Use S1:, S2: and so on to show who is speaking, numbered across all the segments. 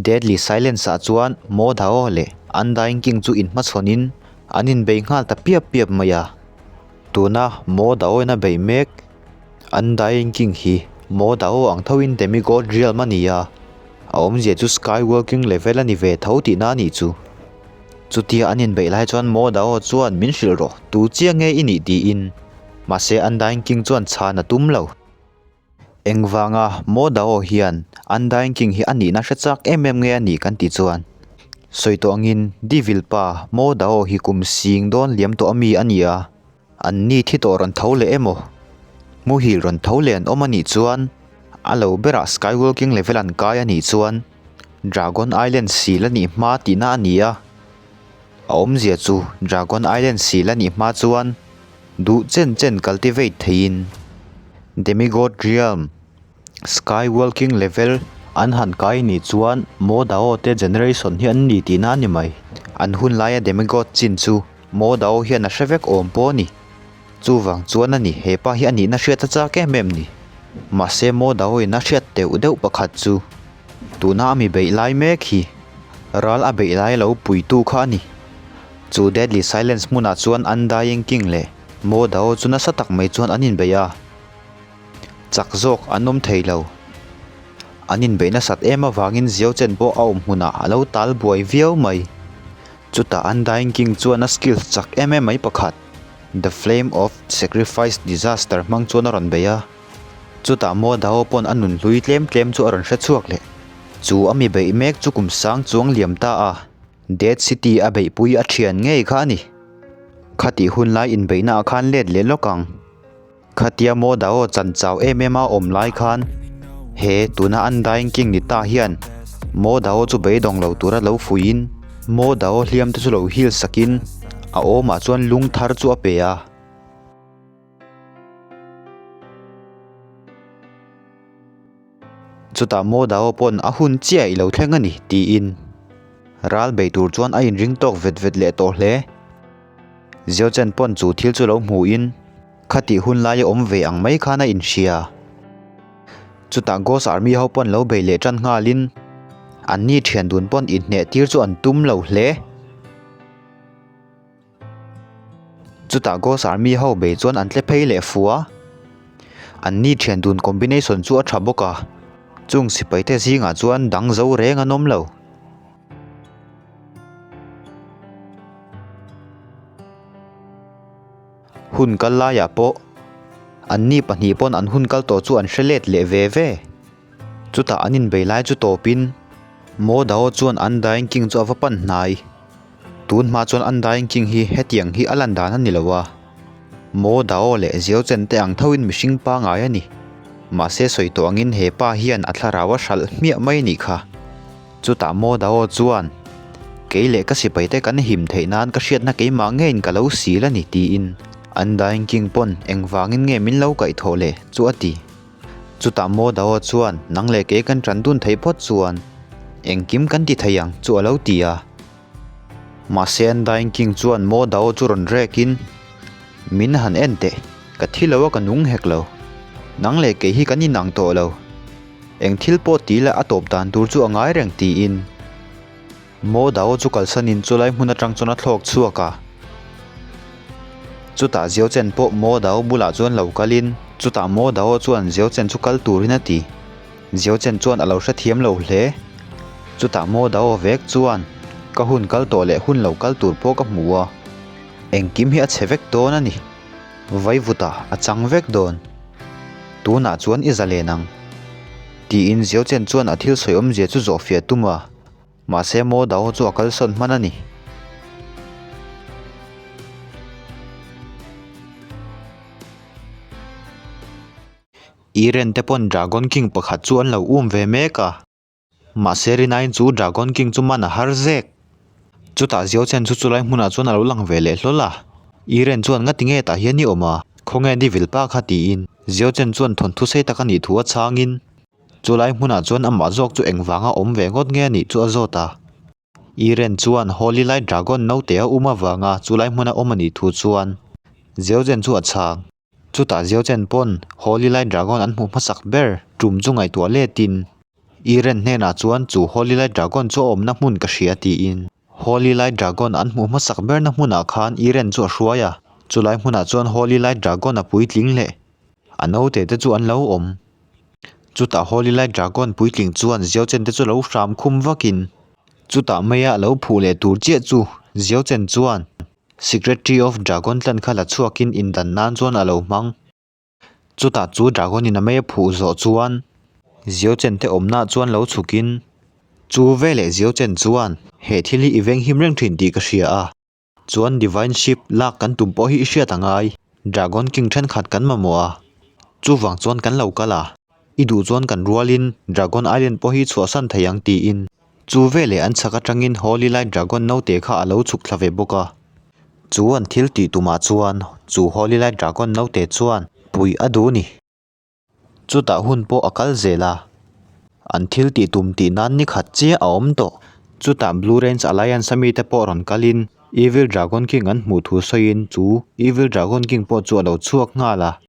S1: Deadly Silence ah chuan Mo Dao leh Undying King chu inhmachhawnin an inbei nghal ta piap piap mai a. Tuna Mo Dao in a beih mek Undying King hi Mo Dao ang thoin Demigod Realm a ni a, a awmzia chu Skywalking level a ni ve tho tihna a nih chu. Chutia an inbeih lai chuan Mo Dao chuan min hrilh rawh, tu chiah nge i nih tiin. Mahse Undying King chuan chhan a tum lo. Engvanga Mo Dao hian Undying King hi a nihna hre chak em em nge a nih kan tih chuan sawi tawh angin Devil pa Mo Dao hi kum sing dawn liam tawh ami a ni a, an ni thi tawh rawn tho leh emaw muhil rawn tho leh an awm a nih chuan a lo berah Skywalking level an kai a nih chuan Dragon Island sil a nih hma tihna a ni a, a awmzia chu Dragon Island sil a nih hma chuan Duh chen chen cultivate theihin Demigod Realm, Skywalking level an han kai nih chuan Mo Dao te generation hi an ni tihna a ni mai. An hun laia Demigod chin chu Mo Dao hian a hre vek awm pawh a ni. Chuvang chuan a ni, he pa hi a nihna hriat a chak em em ni. Mahse Mo Dao in a hriat deuh deuh pakhat chu tuna a mi beih lai mek hi ral a beih lai lo puitu kha a ni. Chu Deadly Silence hmunah chuan Undying King leh Mo Dao chu nasa tak mai chuan an inbeih a, chak zawk an awm thei lo. An inbeih nasat em avangin Xiao Chen pawh a awm hmunah a lo tal buai viau mai. Chutah Undying King chuan a skills chak em em mai pakhat, The Flame of Sacrifice Disaster hmang chuan a rawn bei a. Chutah Mo Dao pawn a nun hlui tlem tlem chu a rawn hre chhuak leh. Chu a mi beih mek chu kum sang chuang liam ta a. Dead City a beihpui a thian ngei kha a ni. Khatih hun lai inbeihna ah khan let leh lawk ang. Khatia Mo Dao chan chau em em a awm lai khan he tuna Undying King ni ta hian Mo Dao chu beidawng lo tura lo fuihin Mo Dao hliam te chu lo heal sakin a awmah chuan lung thar chu a pe a. Chutah Mo Dao pawn a hun chiah i lo thleng a ni, tiin ral bei tur chuan a inring tawk vet vet leh tawh hle. Xiao Chen pawn chu thil chu lo hmuhin khatih hun laia awm ve ang mai khan a inhria. Chutah Ghost Army ho pawn lo bei leh tan nghalin anni thian dun pawn inhneh tir chu an tum lo hle. Chutah Ghost Army ho bei chuan an tle phei leh fu a, an ni thian dun combination chu a tha bawk a, chung sipai te zingah chuan dang zo reng an awm lo. Hun kal laiah pawh an ni pahnih pawn an hun kal tawh chu an hre let leh ve ve. Chutah an inbei lai chu tawpin Mo Dao chuan Undying King chu a va pan hnai. Tun hma chuan Undying King hi hetiang hi a lan dan a ni lo a. Mo Dao leh Xiao Chen te ang thoin mihring pangai a ni. Mahse sawi tawh angin he pa hian a thlarau a hralh hmiah mai a nih kha. Chutah Mo Dao chuan, Kei leh ka sipaite kan him theih nan ka hriatna keimah ngeiin ka lo sil a ni tiin Undying King pawn engvangin nge min lo kaihthawh le chu a ti. Chutah Mo Dao chuan nang leh kei kan ṭan dun theih phawt chuan engkim kan ti thei ang chu a lo ti a. Mahse Undying King chuan Mo Dao chu rawn rekin, Min han en teh, ka thi lo a ka nung hek lo. Nang leh kei hi kan inang tawh lo. Eng thil pawh ti la a tawp dan tur chu a ngai reng tiin. Mo Dao chu kalsanin chulai hmun atang chuan a thlawk chhuak a. Chutah Xiao Chen pawh Mo Dao bulah chuan lo kalin chutah Mo Dao chuan Xiao Chen chu kal turin a ti. Xiao Chen chuan a lo hrethiam lo hle. Chutah Mo Dao vek chuan ka hun kal tawh leh hun lo kal tur pawh ka hmu a. Engkim hi a chhe vek dawn a ni. Vaivutah a chang vek dawn. Tunah chuan i zalen ang. Tiin Xiao Chen chuan a thil sawi awmzia chu zawhfiah tum a. Mahse Mo Dao chu a kalsawn hman a ni. Iren te pawn Dragon King pakhat chu an lo um ve mek a. Mahse Rinain chu Dragon King chu man a har zek. Chutah Xiao Chen chu chulai hmunah chuan a lo lang ve leh hlawl a. Iren chuan ngati nge tah hian i awm a, khawnge Devil pa kha tiin Xiao Chen chuan thawnthu sei tak a nih thu a chhangin Chulai hmunah chuan amah zawk chu engvanga awm ve ngawt nge a nih chu a zawt a. Iren chuan Holy Light Dragon naute a um avanga chulai hmuna awm a nih thu chuan Xiaozhen chu a chhang. Chutah Xiaozhen pawn Holy Light Dragon an hmuh hmasak ber tum chu ngaihtuah letin. Iren hnenah chuan chu Holy Light Dragon chu a awmna hmun ka hria tiin Holy Light Dragon an hmuh hmasak berna hmunah khan Iren chu a hruai a. Chulai hmunah chuan Holy Light Dragon a puitling leh a naute te chu an lo awm. Chutah Holy Light Dragon puitling chuan Ziauchen te chu lo hram khum vakin chutah maia a lo phuh leh tur chiah chu Ziauchen chuan Secret Tree of Dragon tlan kha la chhuakin indan nan chuan a lo hmang. Chutah chu Dragon in a mei a phuh zawh chuan Ziauchen te awmnaah chuan lo chhukin chu veleh Ziauchen chuan he thil hi i venghim reng thin tih ka hria a. Chuan Divine Ship lak kan tum pawh hi i hriat a ngai. Dragon King thenkhat kan mamawh a, chuvang chuan kan lo kal a, i duh chuan kan rualin Dragon Island pawh hi chhuahsan thei ang tiin. Chu veleh an chhak atangin Holy Light Dragon naute kha a lo chhuk thla ve bawk a. Chu an thil tih tumah chuan chu Holy Light Dragon naute chuan puih a duh ni. Chutah hun pawh a kal zel a, an thil tih tum tih nan ni khat chiah a awm tawh. Chutah Blue Range Alliance a mite pawh rawn kalin Evil Dragon King an hmuh thu sawiin chu Evil Dragon King pawh chu a lo chhuak nghal a.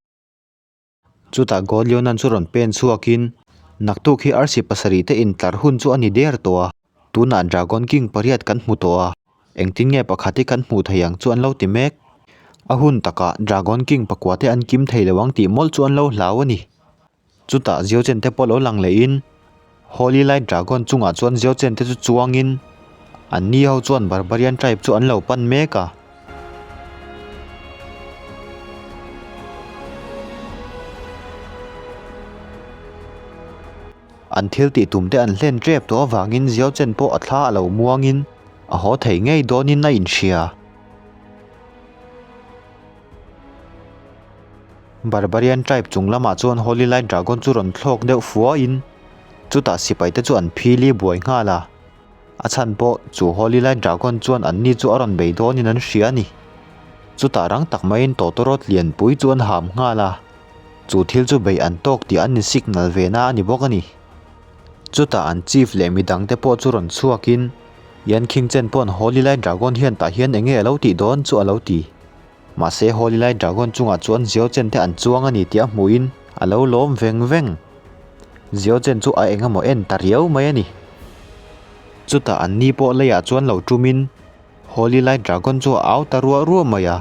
S1: Chutah God Leonan chu rawn pen chhuakin naktuk hi arsi pasarih te intlar hun chu a ni der tawh a, tunah Dragon King pariat kan hmu tawh a. Engtin nge pakhat hi kan hmuh thei ang chu an lo ti mek. A hun takah Dragon King pakua te an kim thei lo ang tih mawlh chu an lo hlau a ni. Chutah Ziochen te pawh lo lang lehin Holy Light Dragon chungah chuan Ziochen te chu chuangin an ni ho chuan Barbarian Tribe chu an lo pan mek a. An thil tih tum te an hlen tep tawh avangin Ziochen pawh a thla a lo muangin a haw thei ngei dawnin a inhria. Barbarian tribe chung lamah chuan Holy Light Dragon chu rawn thlawk deuh fuahin chutah sipai te chu an phili buai nghal a. A chhan pawh chu Holy Light Dragon chuan anni chu a rawn bei dawnin an hria a ni. Chutah rang tak maiin tawtawrawt lianpui chu an ham nghal a. Chu thil chu bei an tawk tih an in signal ve na a ni bawk a ni. Chutah an chief leh midang te pawh chu rawn chhuakin Yan Khingchen pawn Holy Light Dragon hian tah hian enge a lo tih dawn chu a lo ti. Mahse Holy Light Dragon chungah chuan Xiao Chen te an chuang a ni tih a hmuhin a lo lawm veng veng. Xiao Chen chu a eng emaw en ta riau mai a ni. Chutah an ni pawh leiah chuan lo tumin Holy Light Dragon chu a au ta ruah ruah mai a.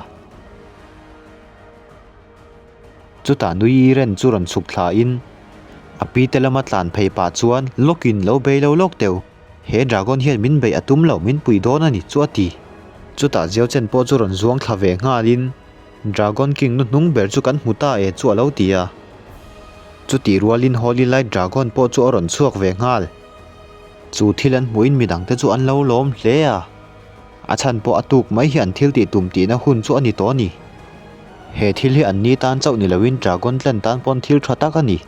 S1: Chutah nui Iren chu rawn chhuk thlain a pi te lama tlan phei pah chuan lawkin lo bei lo lawk teu. He dragon hian min beih a tum lo min pui dawn a ni chu a ti. Chutah Jiao Chen pawh chu rawn zuang thla ve nghalin Dragon King nu hnung ber chu kan hmu ta e chu a lo ti a. Chutih rualin Holy Light Dragon pawh chu a rawn chhuak ve nghal. Chu thil an hmuhin midangte chu an lo lawm hle a. A chhan pawh a tuk mai hi an thil tih tum tihna hun chu a ni tawh a ni. He thil hi an ni tan chauh ni loin Dragon Clan tan pawn thil tha tak a ni.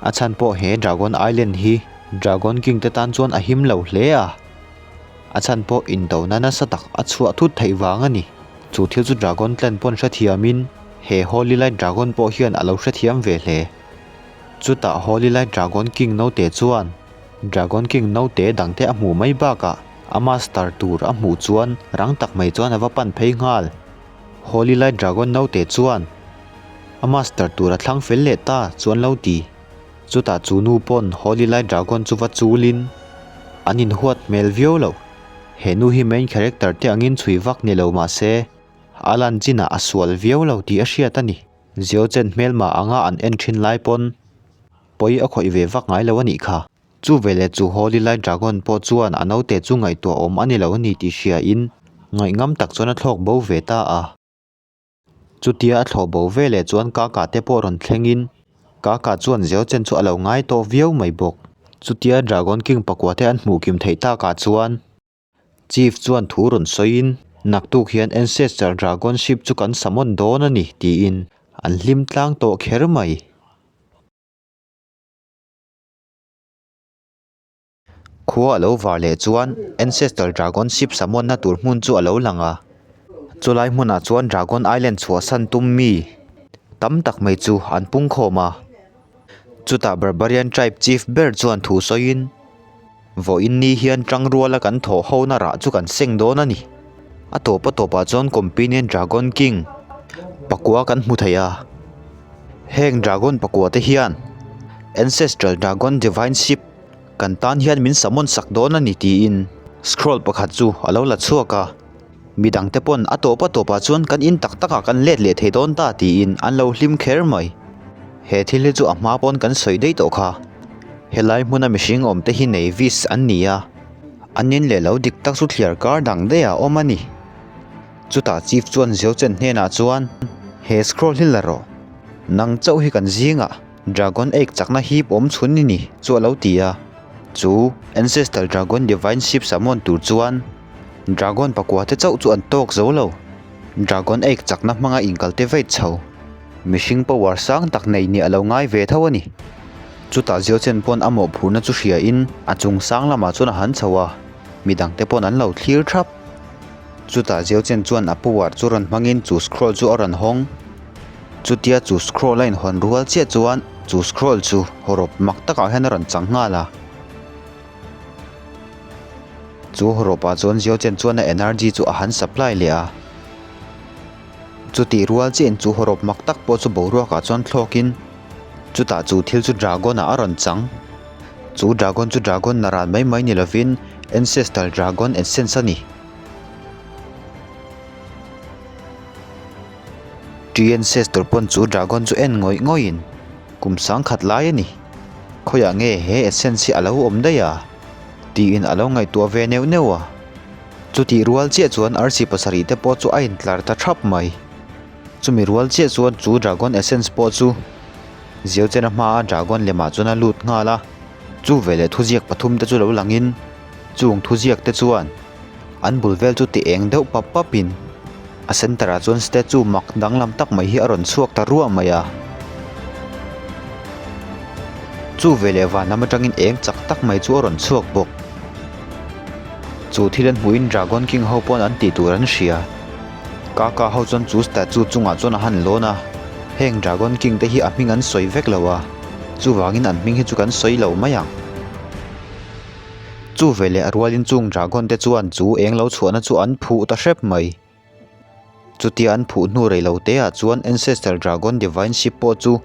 S1: A chhan pawh he Dragon Island hi Dragon King te tan chuan a him lo hle a. A chhan pawh indona nasa tak a chhuah thut theih vang a ni. Chu thil chu Dragon Clan pawn hrethiamin he Holy Light Dragon pawh hian a lo hrethiam ve hle. Chutah Holy Light Dragon King naute chuan Dragon King naute dangte a hmuh mai bakah a master tur a hmuh chuan rang tak mai chuan a va pan phei nghal. Holy Light Dragon naute chuan a master tur a thlang fel leh ta chu an lo ti. Chutah chu nu pawn Holy Light Dragon chu va chulin an inhuat hmel viau lo. He nu hi main character te angin chhui vak ni lo mah se a lan chinah a sual viau lo tih a hriat a ni. Ziochen hmelma anga an en thin lai pawn pawi a khawih ve vak ngai lo a nih kha. Chu veleh chu Holy Light Dragon pawh chuan a naute chu ngaihtuah awm a ni lo a ni tih hriain ngaihngam tak chuan a thlawk bo ve ta a. Chutia a thlawh bo veleh chuan Kaka te pawh rawn thlengin Kaka chuan Ziochen chu a lo ngai tawh viau mai bawk. Chutia Dragon King pakua te an hmuh kim theih takah chuan Chief chuan thu rawn sawiin naktuk hian Ancestor Dragon Ship chu kan summon dawn a ni tiin an hlim tlang tawh kher mai. Khua a lo var leh chuan Ancestor Dragon Ship samuanna tur hmun chu a lo lang a. Chulai hmunah chuan Dragon Island chhuahsan tum mi tam tak mai chu an pung khawm a. Chutah Barbarian Tribe Chief ber chuan thu sawiin, Vawiin ni hian tangruala kan thawh hona rah chu kan seng dawn a ni. A tawp a tawpah chuan Companion Dragon King pakua kan hmu thei a. Heng Dragon pakua te hian Ancestral Dragon Divine Ship. Kan tan hian min summon sak dawn a ni tiin scroll pakhat chu a lo la chhuak a. Midangte pawn a tawp a tawpah chuan kan in tak takah kan let leh thei dawn ta tiin an lo hlim kher mai. He thil hi chu a hma pawn kan sawi daih tawh kha. Helai hmuna mihring awmte hi Navis an ni a, an in leh lo dik tak chu thliar kar dang daih a awm a ni. Chutah Chief chuan Ziochen hnenah chuan, He scroll hi la rawh. Nang chauh hi kan zingah Dragon Egg chakna hip awm chhun i ni chu a lo ti a. Chu Ancestral Dragon Divine Ship Summon tur chuan Dragon pakua te chauh chu an tawk zo lo. Dragon Egg chakna hmanga inkalte veit chho. Mihring power sang tak nei nih a lo ngai ve tho a ni. Chutah Ziochen pawn a mawhphurhna chu hria in a chung sang lamah chuan a han chho a, midangte pawn an lo thlir thap. Chutah Ziochen chuan a power chu rawn hmangin chu scroll chu a rawn hawng. Chutia chu scroll a inhawn rual chiah chuan chu scroll chu hawrawp mak takah hian a rawn chang nghal a. Chu hawrawpah chuan Ziochen chuan a energy chu a han supply leh a. Chutih rual chiahin chu hawrawp mak tak pawh chu boruakah chuan thlawkin chutah chu thil chu dragon ah a rawn chang. Chu dragon chu dragon na ral mai mai ni lovin ancestral dragon essence a ni. Tree ancestor pawn chu dragon chu en ngawih ngawihin kum sangkhat lai a ni. Khawiah nge he essence hi a lo awm daih a? Tiin a lo ngaihtuah ve neuh neuh a. Chutih rual chiah chuan arsi pasarih te pawh chu a intlar ta thap mai. Chumi rual chiah chuan chu dragon essence pawh chu Ziauchena hmaa dragon lemah chuan a lut nghal a. Chu veleh thuziak pathum te chu lo langin chung thuziak te chuan an bul vel chu ti eng deuh pap papin a center ah chuan statue mak danglam tak mai hi a rawn chhuak ta ruah mai a. Chu veleh van lam atangin eng chak tak mai chu a rawn chhuak bawk. Chu thil an hmuhin Dragon King ho pawn an tih tur an hria. Kaka ho chuan chu statue chungah chuan a han lawn a, heng Dragon King te hi a hming an sawi vek lo a, chuvangin an hming hi chu kan sawi lo mai ang. Chu veleh a rualin chung Dragon te chuan chu eng lo chhuahna chu an phuh ta hrep mai. Chutia an phuh hnu rei lo te ah chuan Ancestral Dragon Divine Ship pawh chu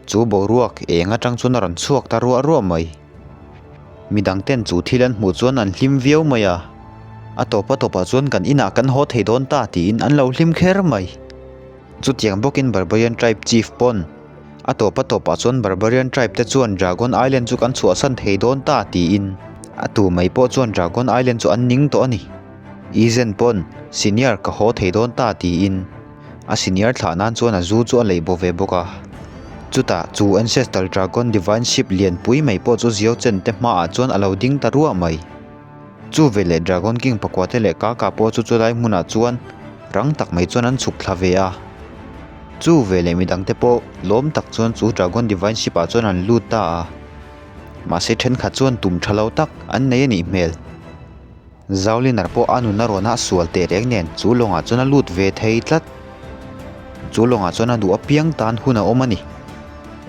S1: chu boruak eng atang chuan a rawn chhuak ta ruah ruah mai. Midang ten chu thil an hmuh chuan an hlim viau mai a, a tawp a tawpah chuan kan inah kan haw thei dawn ta tiin an lo hlim kher mai. Chutiang bawkin Barbarian Tribe Chief pawn a tawp a tawpah chuan Barbarian Tribe te chuan Dragon Island chu kan chhuahsan thei dawn ta tiin a tu mai pawh chuan Dragon Island chu an ning tawh a ni. Izen pawn senior ka haw thei dawn ta tiin a senior thlah nan chuan a zu chu a lei baw ve bawk a. Chutah chu Ancestral Dragon Divine Ship lian pui mai pawh chu Ziau Chen te hmaah chuan a lo ding ta ruah mai. Chu veleh Dragon King pakua te leh Kaka pawh chu chulai hmunah chuan rang tak mai chuan an chhuk thla ve a. Chu veleh midang te pawh lawm tak chuan chu Dragon Divine Ship ah chuan an lut ta a. Mahse thenkhat chuan tum tha lo tak an nei a nih hmel. Zaulinar pawh a nun a rawn a sual teh reng nen chu lawngah chuan a lut ve thei tlat. Chu lawngah chuan a duh apiang tan hun a awm a ni.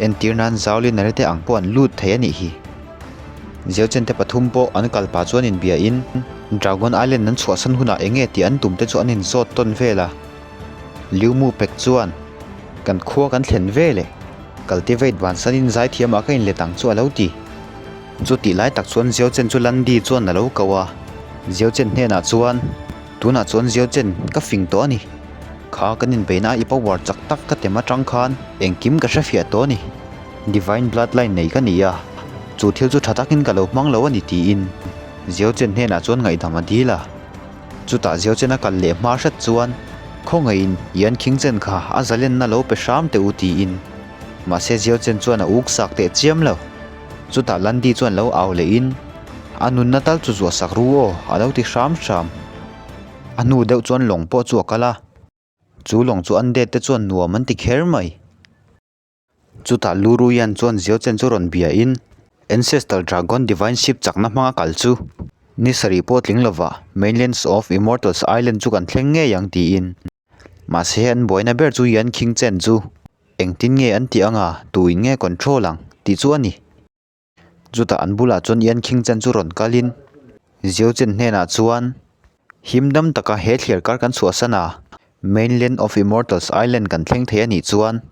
S1: Entir nan Zaulinare te ang pawh an lut thei a nih hi. Zeuchen te pathum pawh an kal pah chuan inbiahin Dragon Island an chhuahsan hunah eng nge tih an tum te chu an inzawt tawn vel a. Liu Mu pek chuan, Kan khua kan thlen vel e. Cultivate vansanin zaithiamah ka inlet ang chu a lo ti. Chutih lai tak chuan Ziauchen chu Landi chuan a lo ko a, Ziauchen hnenah chuan, Tunah chuan Ziauchen, ka fing tawh a ni. Kha kan inbeihna i power chak tak ka tem atang khan engkim ka hrefiah tawh a ni. Divine Bloodline nei ka ni a, chu thil chu tha takin ka lo hmang lo a ni tiin Ziauchen hnenah chuan ngaihdam a dil a. Chutah Ziauchen a kal leh hma hret chuan, Khawngaihin Yan Khingchen kha a zalenna lo pe hram teh u tiin. Mahse Ziauchen chuan a uk sak teh chiam lo. Chutah Landi chuan lo au lehin, A nunna tal chu zuah sak ru aw, a lo ti hram hram. A hnu deuh chuan lawng pawh chu a kal a, chu lawng chu an det te chuan nuam an ti kher mai. Chutah Luruian chuan Ziauchen chu rawn biain, Ancestral Dragon Divine Ship chakna hmanga kal chu ni sarih pawh tling lovah Mainlands of Immortals Island chu kan thleng ngei ang tiin. Mahse an buaina ber chu Yan Khingchen chu Engtin nge an tih anga tuin nge control ang tih chu a ni. Chutah an bulah chuan Ian Khingchen chu rawn kalin Ziauchen hnenah chuan him dam taka he thliar kar kan chhuahsan a, Mainland of Immortals Island kan thleng thei a nih chuan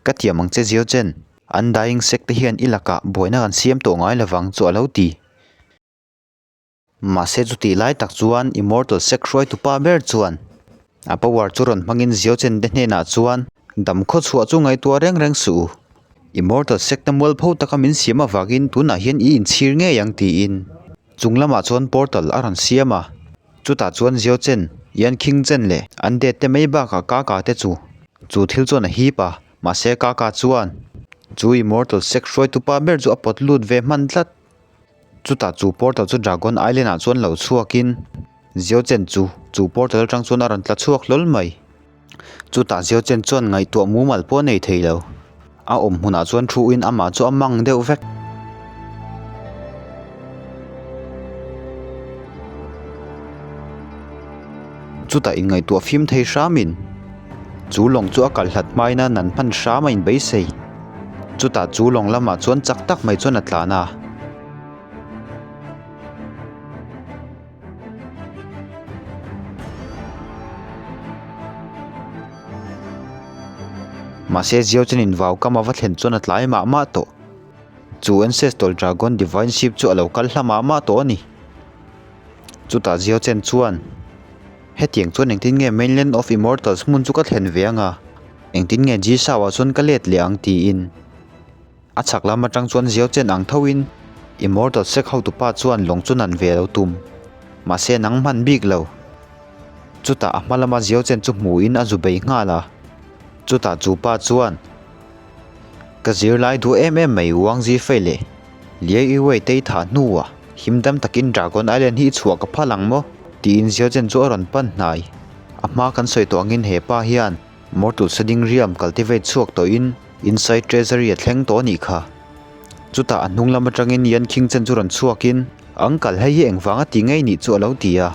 S1: ka tiam ang che Ziauchen. Undying Sect te hian i lakah buaina kan siam tawh ngai lovang chu a lo ti. Mahse chutih lai tak chuan Immortal Sect hruaitupa ber chuan a power chu rawn hmangin Xiao Chen te hnenah chuan dam khawchhuah chu ngaihtuah reng reng suh u. Immortal Sect te mualpho taka min siam avangin tunah hian i inchhir ngei ang tiin chung lamah chuan portal a rawn siam a. Chutah chuan Xiao Chen, Yan Qing Chen leh an det te mai bakah Kaka te chu chu thil chuan a hip a, mahse Kaka chuan chu Immortal Sect hruaitupa ber chu a pawt lut ve hman tlat. Chutah chu portal chu Dragon Island ah chuan lo chhuakin Xiao Chen chu chu portal atang chuan a rawn tla chhuak hlawl mai. Chutah Xiao Chen chuan ngaihtuah mumal pawh a nei thei lo. A awm hmunah chuan thuin amah chu a mang deuh vek. Chutah inngaihtuah fim thei hramin chu lawng chu a kal hlat hmain a nan hman hram a inbeisei. Chutah chu lawng lamah chuan chak tak mai chuan a tlan a. Mahse Xiao chuan in vau kam a va thlen chuan a tlai mah mah tawh. Chu Ancestral Dragon Divine Ship chu a lo kal hla mah mah tawh a ni. Chutah Xiao Chen chuan, Hetiang chuan engtin nge Mainland of Immortals hmun chu ka thlen ve ang a? Engtin nge Ji Shao ah chuan ka let leh ang? tiin. A chhak lam atang chuan Xiao Chen ang thoin Immortal Sect hotupa chuan lawng chu nan ve lo tum. Mahse nang hman bik lo. Chutah a hma lama Xiao Chen chu hmuhin a zu bei nghal a. Chutah chu pa chuan, Ka zirlai duh em em mai Wang Zifei leh Liu Yiwei te i thah hnuah himdam takin Dragon Island hi i chhuah ka phal ang maw? tiin Xiao Chen chu a rawn pan hnai. A hma kan sawi tawh angin he pa hian Mortal Sading Riam cultivate chhuak tawhin Inside Treasury a thleng tawh a nih kha. Chutah a hnung lam atangin Yan Khingchen chu rawn chhuakin, Uncle, hei hi engvanga ti ngei nih chu a lo ti a.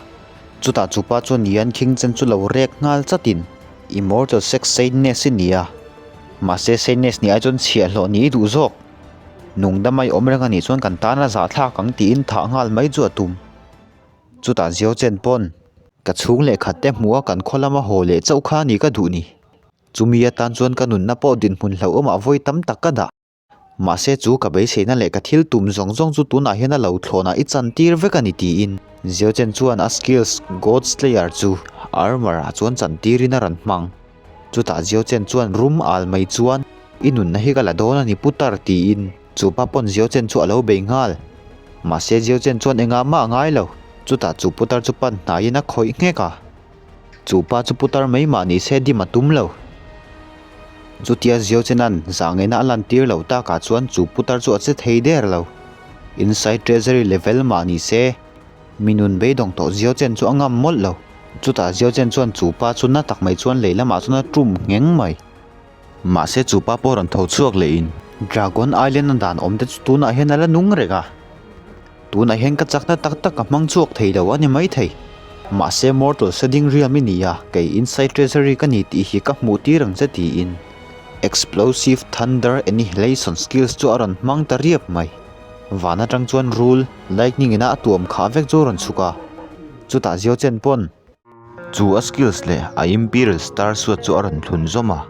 S1: Chutah chupa chuan Yan Khingchen chu lo rek nghal chatin, Immortal Sex Saintness i ni a, mahse Saintness nih ai chuan chhiahhlawh nih i duh zawk. Nung dam a i awm reng a nih chuan kan tan a zahthlak ang tiin thah nghal mai chu a tum. Chutah Xiao Chen pawn, Ka chhung leh khat te hmuh a kan khaw lama haw leh chauh kha a ni ka duh ni. Chumi atan chuan ka nunna pawh dinhmun hlauhawmah vawi tam tak ka dah. Mahse chu ka beiseina leh ka thil tum zawng zawng chu tunah hian a lo thlawnah i chan tir vek a ni tiin Xiao Chen chuan a skills God Slayer chu armor ah chuan chan tirin a rawn hmang. Chutah Xiao Chen chuan rum al mai chuan I nunna hi ka la dawn a ni putar tiin chu pa pawn Xiao Chen chu a lo bei nghal. Mahse Xiao Chen chuan engah mah a ngai lo. Chutah chu putar chu pan hnaiin a khawih nghek a. Chu pa chu putar mai mah ni se dim a tum lo. Chutia Xiao Chenan zahngeihnaa a lantir loh takah chuan chu putar chu a che thei der lo. Inside Treasury level mah ni se, mi nun beidawng tawh Xiao Chen chu a ngam mawlh lo. Chutah Xiao Chen chuan chu pa chu na tak mai chuan lei lamah chuan a tum ngheng mai. Mahse chu pa pawh rawn tho chhuak lehin Dragon Island a dan awm te chu tunah hian a la nung reng a. Tunah hian ka chakna tak tak ka hmang chhuak thei lo a ni maithei. Mahse Mortal Shading Realm i ni a, kei Inside Treasury ka ni tih hi ka hmuh tir ang che tiin Explosive Thunder Annihilation Skills chu a rawn hmang ta riap mai. Van atang chuan rul, lightning ina a tuam khah vek chu a rawn chhuk a. Chutah Xiao Chen pawn. Chu a skills leh a Imperial Star Sword chu a rawn thlun zawm a.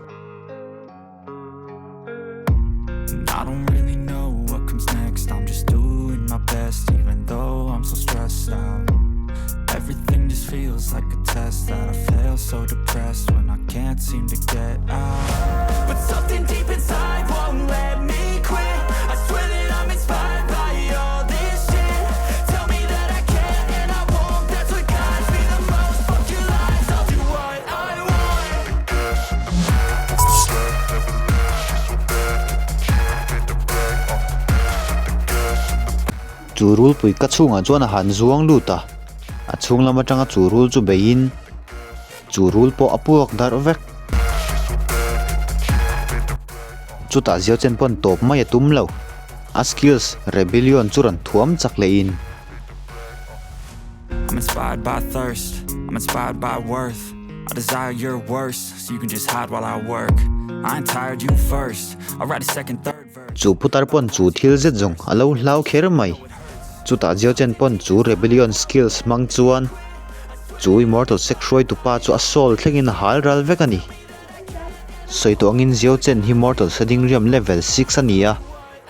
S1: Chu rulpui ka chhungah chuan a han zuang lut a, a chhung lam atanga chu rul chu beiin chu rul pawh a puak darh vek. Chutah Xiao Chen pawn tawp mai a tum lo, a skills Rebellion chu rawn thuam chak lehin.
S2: I'm inspired by thirst, I'm inspired by worth I desire your worst, so you can just hide while I work I ain't tired, you first, I'll write a second, third verse
S1: Chu putar pawn chu thil zet zawng a lo hlau kher mai. Chutah Xiao Chen pawn chu Rebellion skills hmang chuan chu Immortal Sect hruaitupa chu a soul thlengin a hal ral vek a ni. Sawi tawh angin Xiao Chen hi Mortal Shading Realm level 6 a ni a,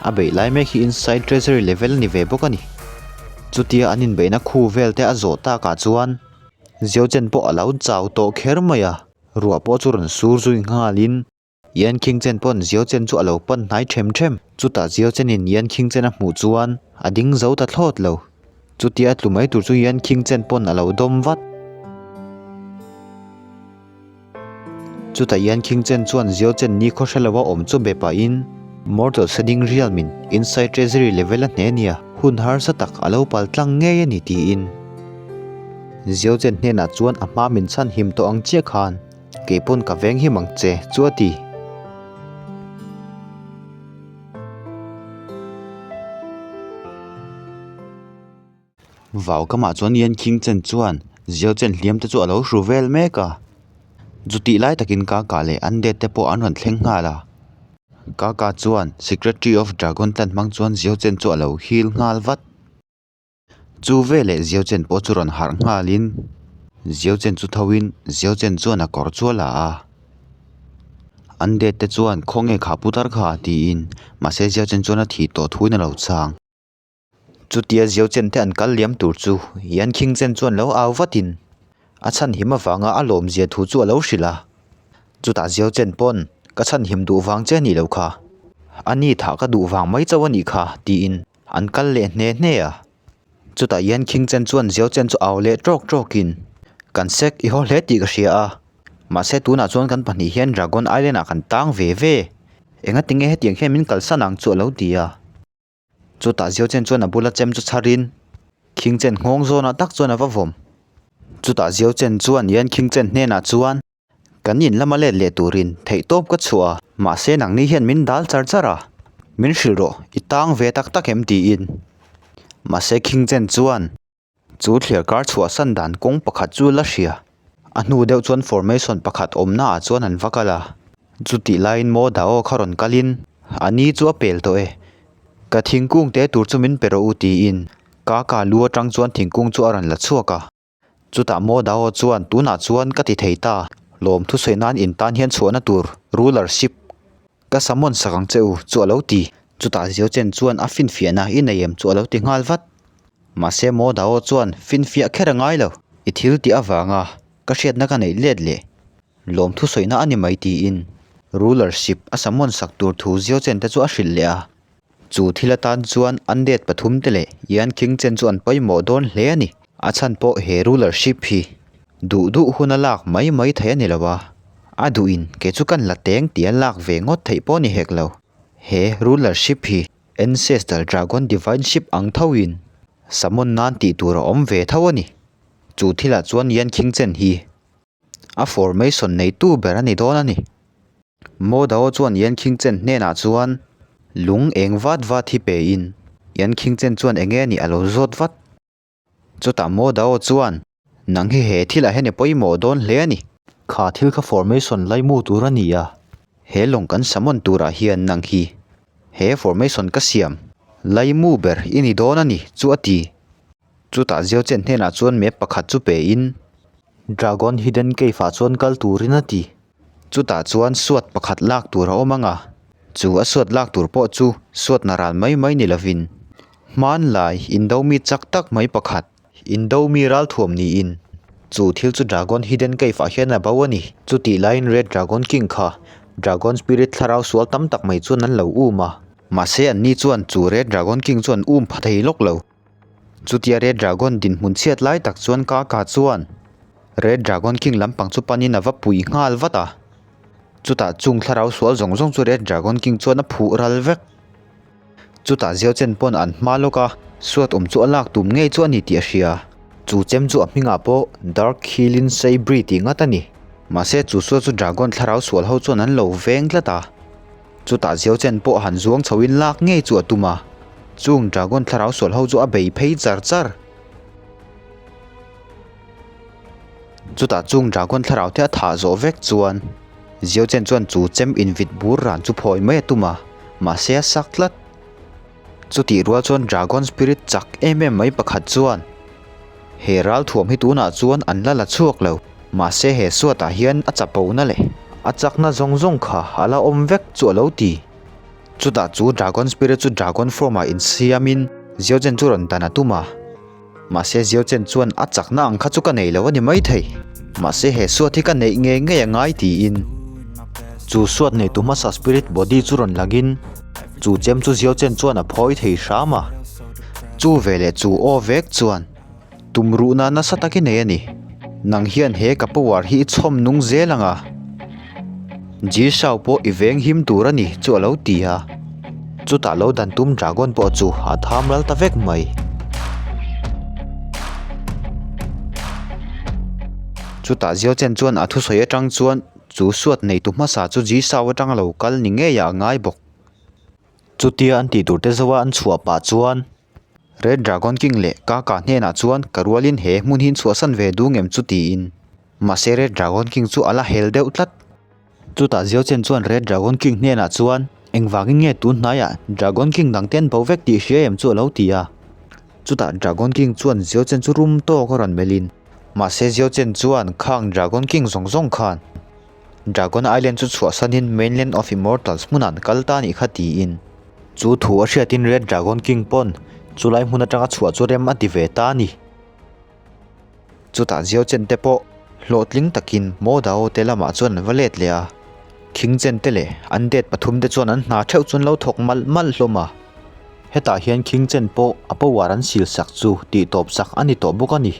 S1: a beih lai mek hi Inside Treasury level a ni ve bawk a ni. Chutia an inbeihna khu vel te a zawh takah chuan Xiao Chen pawh a lo chau tawh kher mai a, ruah pawh chu rawn sur zui nghalin Yan King Chen pawn Xiao Chen chu a lo pan hnai them them. Chutah Xiao Chen in Yan King Chen a hmuh chuan a ding zo ta thlawt lo. Chutia a tlu mai tur chu Yan King Chen pawn a lo dawm vat. Chutah Yan King Chen chuan Xiao Chen ni khaw hre lo a awm chu be pahin Mortal Shading Realm in Inside Treasury level a hne nia, hun harsa tak a lo pal tlang ngei a ni tiin Xiao Chen hnenah chuan a hma min chhan him tawh ang chiah khan Kei pawn ka veng him ang che chu a ti. Vau kamah chuan Yan King Chen chuan Xiao Chen hliam te chu a lo hru vel mek a. Chutih lai takin Kaka leh an det te pawh an rawn thleng nghal a. Kaka chuan Secretary of Dragon Clan hmang chuan Xiao Chen chu a lo heal nghal vat. Chu veleh Xiao Chen pawh chu rawn harh nghalin Xiao Chen chu thoin Xiao Chen chuan a kawr chu a la a. An det te chuan khawnge kha putar kha tiin mahse Xiao Chen chuan a thih tawh thuin a lo chang. Chutia Xiao Chen te an kal liam tur chu Yan Qing Chen chuan lo au vatin a chhan him avanga a lawmzia thu chu a lo hrilh a. Chutah Xiao Chen pawn ka chhan him duh vang che a nih loh kha, a ni thah ka duh vang mai chauh a nih kha tiin An kal leh hne hne a. Chutah hian Khing Chen chuan Xiao Chen chu au leh tawk tawkin, Kan sek i haw hle tih ka hria a. Mahse tunah chuan kan pahnih hian Dragon Island ah kan tang ve ve. Engati nge hetiang hian min kalsan ang chu a lo ti a. Chutah Xiao Chen chuan a bula chem chu chharin Khing Chen nghawng zawnah tak chuan a va vawm. Chutah Xiao Chen chuan Yan Khing Chen hnenah chuan, Kan in lama let leh turin theihtawp ka chhuah a, mahse nangni hian min dal char char a, min hrilh rawh, i tang ve tak tak em tiin. Mahse King Chen chuan chu thliar kar chhuahsan dan kawng pakhat chu la hria. A hnu deuh chuan formation pakhat awmna ah chuan an va kal a, chutih laiin Mo Dao kha rawn kalin a ni chu a pel tawh e, ka thingkung te tur chu min pe rawh u tiin ka ka lu atang chuan thingkung chu a rawn la chhuak a. Chutah Mo Dao chuan tunah chuan ka ti thei ta, lawm thusawi nan in tan hian chhuahna tur rulership ka summon sak ang che u chu a lo ti. Chutah Xiao Chen chuan a finfiahna i nei em chu a lo ti nghal vat. Mahse Mo Dao chuan finfiah kher a ngai lo, i thil tih avanga ka hriatna ka neih let leh lawm thusawi na a ni mai tiin rulership a summon sak tur thu Xiao Chen te chu a hrilh leh a. Chu thil atan chuan undead pathum te leh Yan King Chen chu an pawimawh dawn hle a ni. A chhan pawh he rulership hi duh duh huna lak mai mai theih a ni lo a, a duhin kei chu kan la teng tia lak ve ngawt theih pawh a ni hek lo. He rulership hi Ancestor Dragon Divine Ship ang thoin summon nan tih tur a awm ve tho a ni. Chu thilah chuan Yan King Chen hi a formation neitu ber a ni dawn a ni. Mo Dao chuan Yan King Chen hnenah chuan lung eng vat vat hi pe in Yan King Chen chuan eng nge nih a lo zawt vat. Chutah Mo Dao chuan nang hi he thilah hian i pawimawh dawn hle a ni. Kha thil kha formation laimu tur a ni a, he lawng kan summon turah hian nang hi he formation ka siam laimu ber i ni dawn a ni chu a ti. Chutah Xiao Chen hnenah chuan map pakhat chu pe in Dragon Hidden Cave ah chuan kal turin a ti. Chutah chuan suat pakhat lak tur a awm ang a, chu a suat lak tur pawh chu suatna ral mai mai ni lovin hmanlai Indomi chak tak mai pakhat, Indomi ralthuam niin chu thil chu Dragon Hidden Cave ah hian a bo a ni. Chutih laiin Red Dragon King kha Dragon Spirit thlarau sual tam tak mai chuan an lo um a, mahse anni chuan chu Red Dragon King chu an um pha thei lawk lo. Chutia Red Dragon dinhmun chhiat lai tak chuan Kaka chuan Red Dragon King lampang chu panin a va pui nghal vat a. Chutah chung thlarau sual zawng zawng chu Red Dragon King chuan a phuh ral vek. Chutah Xiao Chen pawn an hma lawk a, suat awm chu a lak tum ngei chu a ni tih a hria. Chu chem chu a hmingah pawh Dark Healing Sabre tih ngat a ni. Mahse chu suat chu Dragon thlarau sual ho chuan an lo veng tlat a. Chutah Xiao Chen pawh han zuang chhoin lak ngei chu a tum a, chung dragon thlarau sual ho chu a bei phei char char. Chutah chung dragon thlarau te a thah zawh vek chuan Xiao Chen chuan chu chem invit bur ran chu phawi mai a tum a, mahse a sak tlat. Chutih rual chuan dragon spirit chak em em mai pakhat chuan he ralthuam hi tunah chuan an la la chhuak lo, mahse he suatah hian a chapona leh. A chakna zawng zawng kha a la awm vek chu a lo ti. Chutah chu Dragon Spirit chu Dragon form ah insiamin Xiao Zhen chu rawn dan a tum a. Mahse Xiao Zhen chuan a chakna ang kha chu ka nei lo a ni maithei. Mahse he suat hi ka neih ngei ngei a ngai tiin. Chu suat neitu hmasa Spirit Body chu rawn langin chu chem chu Xiao Zhen chuan a phawi thei hram a. Chu veleh chu aw vek chuan. Tum ruhna nasa tak i nei a ni. Nang hian he ka power hi i chhawm nung zel ang a. Ji Shao pawh i veng him tur a ni chu a lo ti a. Chutah lo dan tum dragon pawh chu a tham ral ta vek mai. Chutah Xiao Chen chuan a thusawi atang chuan chu suat neitu hmasa chu Ji Shao atanga lo kal ni ngeiah a ngai bawk. Chutia an tih tur te zoa an chhuah pah chuan Red Dragon King leh Kaka hnenah chuan ka rualin he hmun hi chhuahsan ve duh ngem chu tiin. Mahse Red Dragon King chu a la hel deuh tlat. Chutah Xiao Chen chuan Red Dragon King hnenah chuan engvangin nge tun hnaiah Dragon King dang te an bo vek tih hria em chu a lo ti a. Chutah Dragon King chuan Xiao Chen chu rum tawk a rawn melhin. Mahse Xiao Chen chuan khang Dragon King zawng zawng khan Dragon Island chu chhuahsanin Mainland of Immortals hmunah an kal ta anih kha tiin. Chu thu a hriatin Red Dragon King pawn chulai hmun atanga chhuah chu rem a ti ve ta a ni. Chutah Xiao Chen te pawh hlawhtling takin Mo Dao te lamah chuan an va let leh a. King Chen te leh an det pathum te chuan an hna theuh chu an lo thawk malh malh hlawm a. Hetah hian King Chen pawh a power an sil sak chu tihtawp sak a ni tawh bawk a ni.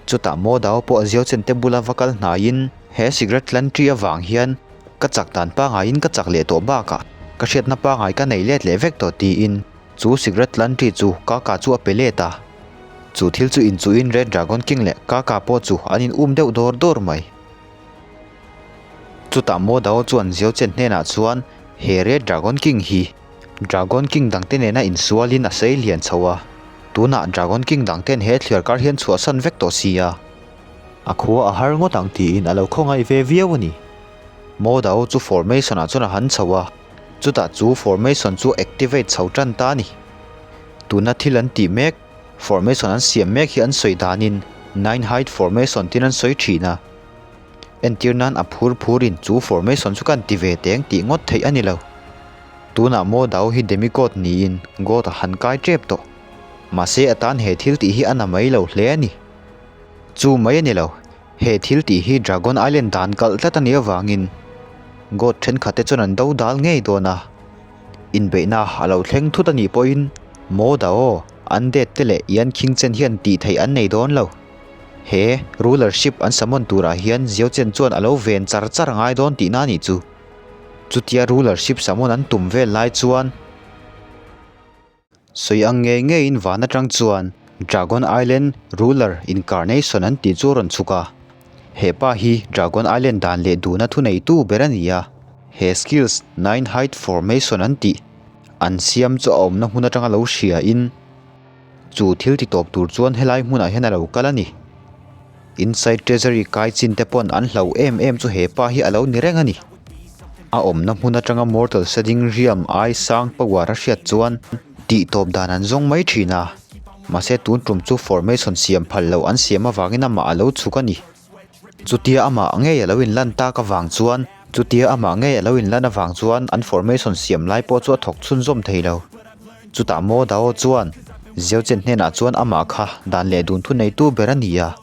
S1: Chutah Mo Dao pawh Xiao Chen te bula va kal hnaiin he cigarette tlan ṭi avang hian ka chak dan pangaiin ka chak leh tawh bakah ka hriatna pangai ka nei let leh vek tawh tiin chu cigarette tlan ṭi chu Kaka chu a pe let a. Chu thil chu inchuhin Red Dragon King leh Kaka pawh chu an in um deuh dawr dawr mai. Chutah Mo Dao chuan Xiao Chen hnenah chuan he Red Dragon King hi Dragon King dangte nena insualin a sei lian chho a, tunah Dragon King dangten he thliar kar hian chhuahsan vek tawh si a, a khua a har ngawt ang tiin a lo khawngaih ve viau a ni. Mo Dao chu formation ah chuan a han chho a, chutah chu formation chu activate chho tan ta a ni. Tuna thil an tih mek, formation an siam mek hi an sawi danin Nine Height Formation tiin an sawi thin a. Entir nan a phur phurin chu formation chu kan ti ve teng tih ngawt theih a ni lo. Tunah maw Dao hi demigod niin God a han kai tep tawh. Mahse a tan he thil tih hi a na mai lo hle a ni. Chu mai a ni lo, he thil tih hi Dragon Island dan kalh tlat a nih avangin God thenkhat te chuan an do dal ngei dawn a. Inbeihna a lo thleng thut a nih pawhin maw Dao, Undead te leh Yan King Chen hian tih theih an nei dawn lo. He rulership an summon turah hian Xiao Chen chuan a lo ven char char a ngai dawn tihna a nih chu. Chutia rulership summon an tum vel lai chuan sawi ang ngei ngeiin van atang chuan Dragon Island Ruler Incarnation an tih chu a rawn chhuk a. He pa hi Dragon Island dan leh duhna thuneitu ber a ni a. He skills Nine Height Formation an tih an siam chu a awmna hmun atanga lo hriain, Chu thil ti tawp tur chuan helai hmunah hian a lo kal a ni. Inside Treasury kai chin te pawn an hlau em em chu he pa hi a lo ni reng a ni. A awmna hmun atanga Mortal Shading riam ai sang power a hriat chuan tih tawp dan an zawng mai thin a. Mahse tun tum chu formation siam phal loh an siam avangin amah a lo chhuk a ni. Chutia amah ngei a lo inlan tak avang chuan Chutia amah ngei a lo inlan avang chuan an formation siam lai pawh chu a thawk chhunzawm thei lo. Chutah Mo Dao chuan Xiao Chen hnenah chuan amah kha dan leh dun thu neitu ber a ni a,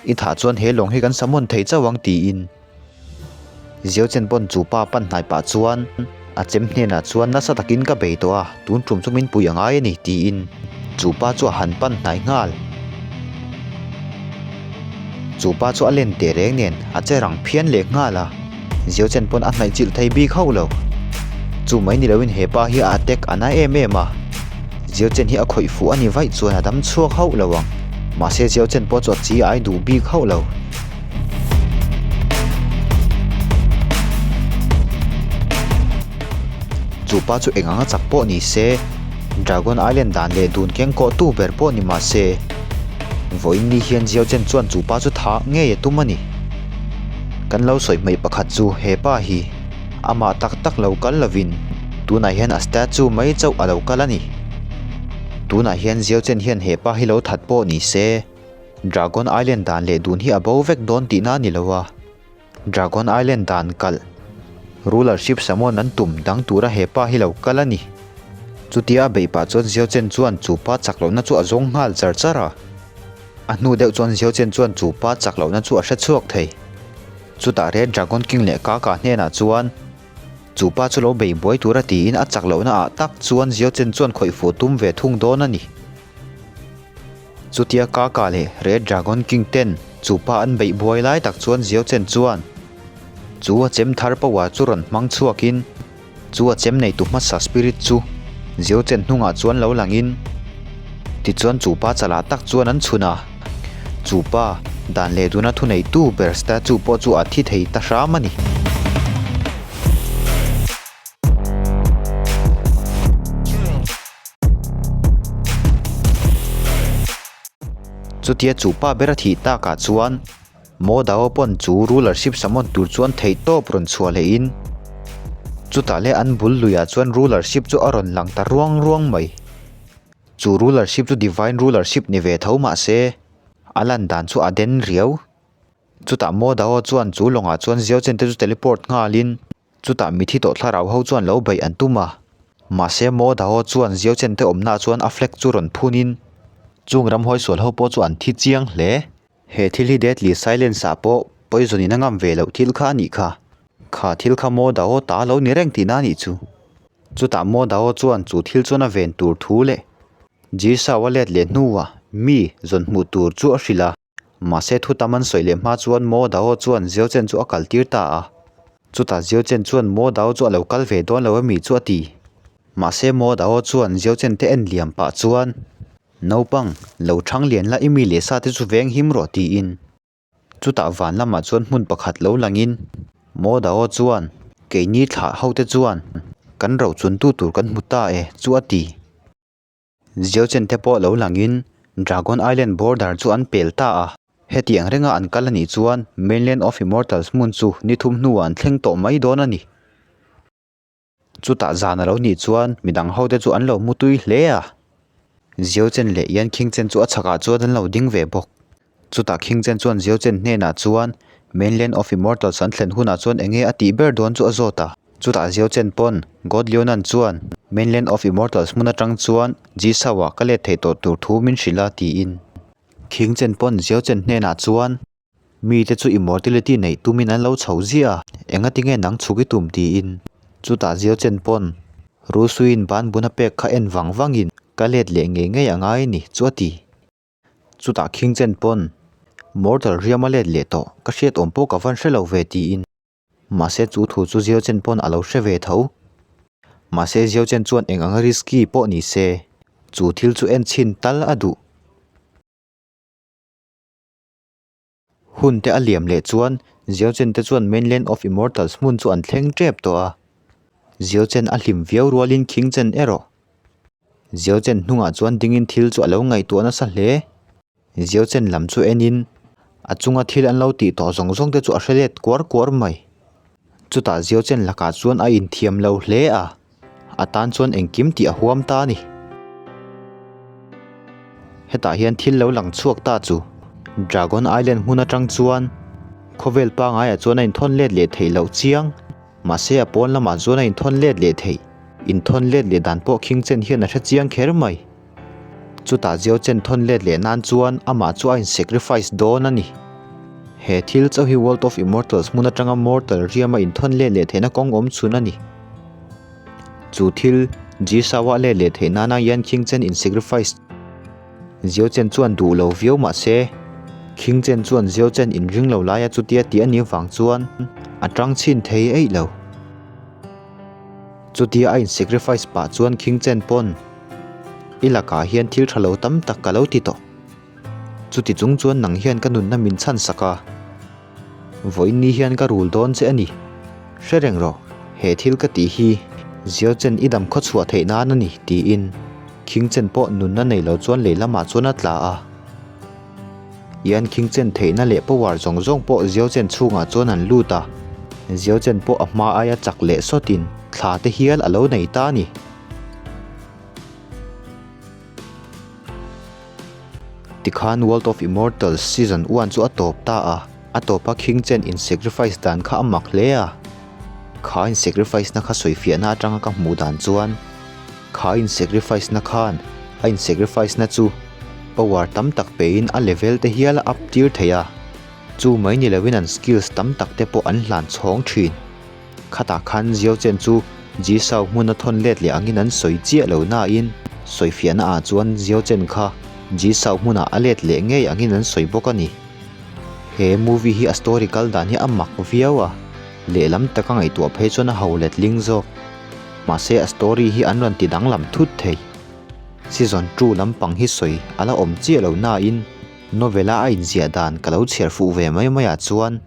S1: I thah chuan he lawng hi kan summon thei chauh ang tiin. Xiao Chen pawn chu pa pan hnai pah chuan a chem hnenah chuan nasa takin ka bei tawh a, tun tum chu min pui a ngai a ni tiin chu pa chu a han pan hnai nghal. Chu pa chu a len teh reng nen a che rang phian leh nghal a, Xiao Chen pawn a hnaih chilh thei bik hauh lo. Chu mai ni loin he pa hi a attack a na em em a, Xiao Chen hi a khawih fuh a ni vaih chuan a dam chhuak hauh lo ang. Mahse Xiao Chen pawh chu a chi ai duh bik hauh lo. Chu pa chu eng anga chak pawh ni se, Dragon Island dan leh dun keng kawh tu ber pawh ni mah se, vawiin ni hian Xiao Chen chuan chu pa chu thah ngei a tum a ni. Kan lo sawi hmaih pakhat chu he pa hi amah tak tak lo kal lovin tunah hian a statue mai chauh a lo kal a ni. Tunah hian Xiao Chen hian he pa hi lo that pawh ni se, Dragon Island dan leh dun hi a bo vek dawn tihna a ni lo a. Dragon Island dan kalh rulership summon an tum dang tura he pa hi lo kal a ni. Chutia a beih pah chuan Xiao Chen chuan chu pa chak lohna chu a zawng nghal char char a. A hnu deuh chuan Xiao Chen chuan chu pa chak lohna chu a hre chhuak thei. Chutah Red Dragon King leh Kaka hnenah chuan chu pa chu lo bei buai tura tiin a chak lohna ah tak chuan Xiao Chen chuan khawih fuh tum ve thung dawn a ni. Chutia Kaka leh Red Dragon King ten chu pa an beih buai lai tak chuan Xiao Chen chuan chu a chem thar power chu rawn hmang chhuakin Chu a chem neitu hmasa spirit chu Xiao Chen hnungah chuan lo langin tichuan chu pa chalah tak chuan an chhun a. Chu pa dan leh duna thuneitu ber statue pawh chu a thi thei ta hram a ni. Chutia chu pa ber a thih takah chuan. Mo Dao pawn chu rulership summon tur chuan theihtawp rawn chhuah leh in, chutah leh an bul luiah chuan rulership chu a rawn lang ta ruang ruang mai. Chu rulership chu divine rulership ni ve tho mah se, a lan dan chu a den riau. Chutah Mo Dao chuan chu lawngah chuan Xiao Chen te chu teleport nghal in, Chutah mithi tawh thlarau ho chuan lo beih an tum a. Mahse Mo Dao chuan Xiao Chen te awmnaah chuan a flag chu rawn phun in, chung ramhuai sual ho pawh chu an thi chiang hle. He thil hi Deadly Silence ah pawh poison in a ngam ve loh thil kha a nih kha. Kha thil kha Mo Dao ta lo ni reng tihna a nih chu. Chutah Mo Dao chuan chu thil chuan a ven tur thu leh Ji Shao a let leh hnuah mi zawn hmuh tur chu a hrilh a. Mahse thu tam an sawi leh hma chuan Mo Dao chuan Xiao Chen chu a kal tir ta a. Chutah Xiao Chen chuan Mo Dao chu a lo kal ve dawn lo a mi chu a ti. Mahse Mo Dao chuan Xiao Chen te en liam pah chuan Naupang, lo thang lian la i mi leh sa te chu veng him rawh tiin. Chutah van lamah chuan hmun pakhat lo langin Mo Dao chuan keini thlah ho te chuan kan rochun tu tur kan hmu ta e chu a ti. Xiao Chen te pawh lo langin Dragon Island border chu an pel ta a. Hetiang renga an kal a nih chuan Mainland of Immortals hmun chu ni thum hnuah an thleng tawh mai dawn a ni. Chutah zan a lo nih chuan midang ho te chu an lo mu tui hle a. Xiao Chen leh Yan Qing Chen chu a chhakah chuan an lo ding ve bawk. Chutah Qing Chen chuan Xiao Chen hnenah chuan Mainland of Immortals an thlen hunah chuan enge a tih ber dawn chu a zawt a. Chutah Xiao Chen pawn God Leonan chuan Mainland of Immortals hmun atang chuan Ji Shao ah ka let theih tawh tur thu min hrilh a tiin. Qing Chen pawn Xiao Chen hnenah chuan Mite chu immortality neih tumin an lo chho ziah a, engati nge nang chhuk i tum tiin. Chutah Xiao Chen pawn Rusuiin ban bun a pek kha en vang vangin ka let leh ngei ngei a ngai ni chu a ti. Chutah Khing Chen pawn Mortal riam a let leh tawh, ka hriat awm pawh ka van hre lo ve tiin. Mahse chu thu chu Xiao Chen pawn a lo hre ve tho. Mahse Xiao Chen chuan eng anga risky pawh ni se, chu thil chu en chhin tal a duh. Hun te a liam leh chuan Xiao Chen te chuan Mainland of Immortals hmun chu an thleng tep tawh a. Xiao Chen a hlim viau rualin Qing Chen erawh. Xiao Chen hnungah chuan dingin thil chu a lo ngaihtuah nasa hle. Xiao Chen lam chu enin a chunga thil an lo tih tawh zawng zawng te chu a hre let kuar kuar mai. Chutah Xiao Chen lakah chuan a inthiam lo hle a. A tan chuan engkim tih a huam ta a ni. Hetah hian thil lo lang chhuak ta chu Dragon Island hmun atang chuan khawvel pangaiah chuan a inthawn let leh theih loh chiang. Mahse a pawn lamah chuan a inthawn let leh theih. Inthawn let leh dan pawh khing chen hian a hre chiang kher mai. Chutah Xiao Chen thawn let leh nan chuan amah chu a in sacrifice dawn a ni. He thil chauh hi World of Immortals hmun atanga mortal riama inthawn let leh theihna kawng awm chhun a ni. Chu thil, Ji Shao a let leh theih nana Yan Qing Chen in sacrifice Xiao Chen chuan duh lo viau mah se, Qing Chen chuan Xiao Chen in ring lo laia chutia tih a nih vang chuan a tang chhin thei eih lo. Chutia a in sacrifice pah chuan Qing Chen pawn i lakah hian thil tha lo tam tak ka lo ti tawh. Chuti chung chuan nang hian ka nunna min chhan sak a. Vawiin ni hian ka rul dawn che a ni. Hre reng rawh, he thil ka tih hi Xiao Chen i dam khaw chhuah theih nan a ni, tiin Qing Chen pawh nunna nei lo chuan lei lamah chuan a tla a. Yan Qing Chen theihna leh power zawng zawng pawh Xiao Chen chhungah chuan an lut a. Xiao Chen pawh a hma aia chak leh sawtin thla te hial a lo nei ta a ni. Tikhan World of Immortals Season 1 chu a tawp ta a. A tawpa King Chen in sacrifice dan kha a mak hle a. Kha in sacrifice na kha sawifiahna atanga ka hmuh dan chuan kha in sacrifice na khan a in sacrifice na chu power tam tak pein a level te hial a up tir thei a. Chu mai ni loin an skills tam tak te pawh an hlan chhawng thin. Khatah khan Xiao Chen chu Ji Shao hmun a thawn let leh angin an sawi chiah lo nain sawifiahna ah chuan Xiao Chen kha Ji Shao hmunah a let leh ngei angin an sawi bawk a ni. He movie hi a story kal dan hi a mak viau a, lehlam taka ngaihtuah phei chuan a ho letling zawk. Mahse a story hi an rawn ti danglam thut thei. Season 2 lampang hi sawi a la awm chiah lo nain novel a a inziah dan ka lo chhiar fuh ve mai mai ah chuan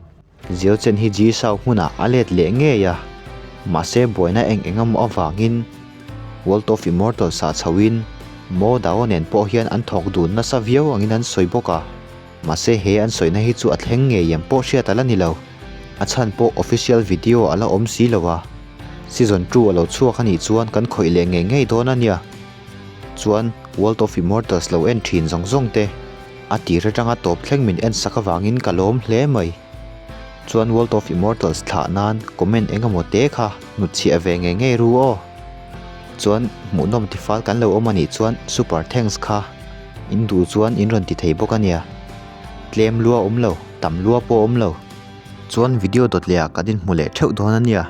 S1: Xiao Chen hi Ji Shao hmunah a let leh ngei a, mahse buaina eng eng emaw avangin World of Immortals ah chhoin Mo Dao nen pawh hian an thawk dun nasa viau angin an sawi bawk a, mahse he an sawina hi chu a thleng ngei em pawh hriat a la ni lo. A chhan pawh official video a la awm si lo a, season 2 a lo chhuak a nih chuan kan khawih leh ngei ngei dawn a nia. Chuan World of Immortals lo en thin zawng zawng te a tir atanga tawp thleng min en sak avangin ka lawm hle mai. Chuan World of Immortals thlah nan comment eng emaw te kha hnutchhiah ve ngei ngei ru aw. Chuan hmuhnawm tifal kan lo awm anih chuan super thanks kha in duh chuan in rawn ti thei bawk ania. Tlem lua awm lo, tam lua pawh awm lo. Chuan video dawt leh ah kan inhmu leh theuh dawn ania.